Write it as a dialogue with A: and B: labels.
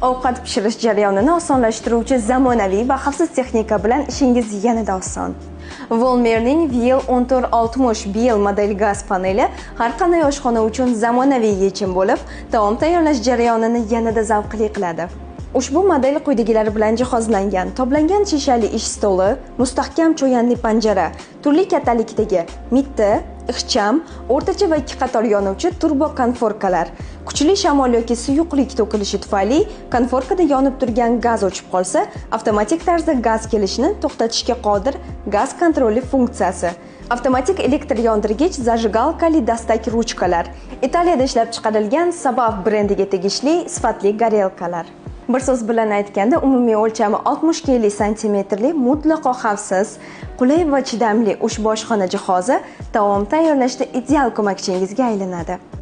A: Ovqat pishirish jarayonini osonlashtiruvchi zamonaviy va xavfsiz texnika bilan ishingiz yanada oson. Volmerning VL 1460 BL model gaz paneli har qanday oshxona uchun zamonaviy yechim bo'lib, taom tayyorlash jarayonini yanada zavqli qiladi. Ushbu model quyidagilar bilan jihozlangan: toblangan shishali ish stoli, mustahkam cho'yanli panjara, turli kattalikdagi mitti, ixcham, o'rtacha va ikki qator yonuvchi turbo konforkalar. Kuchli shamol yoki suyuqlik to'kilishi tufayli konforkada yonib turgan gaz o'chib qolsa, avtomatik tarzda gaz kelishini to'xtatishga qodir gaz kontroli funksiyasi. Avtomatik elektr yondirgich zajigalkali dastak ruchkalar. Italiyada ishlab chiqarilgan Sabaf brendiga tegishli sifatli gorelkalar. Bir so'z bilan aytganda, umumiy o'lchami 60 ga 50 santimetrli mutlaqo xavfsiz, qulay va chidamli ushbu oshxona jihozi taom tayyorlashda ideal ko'makchingizga aylanadi.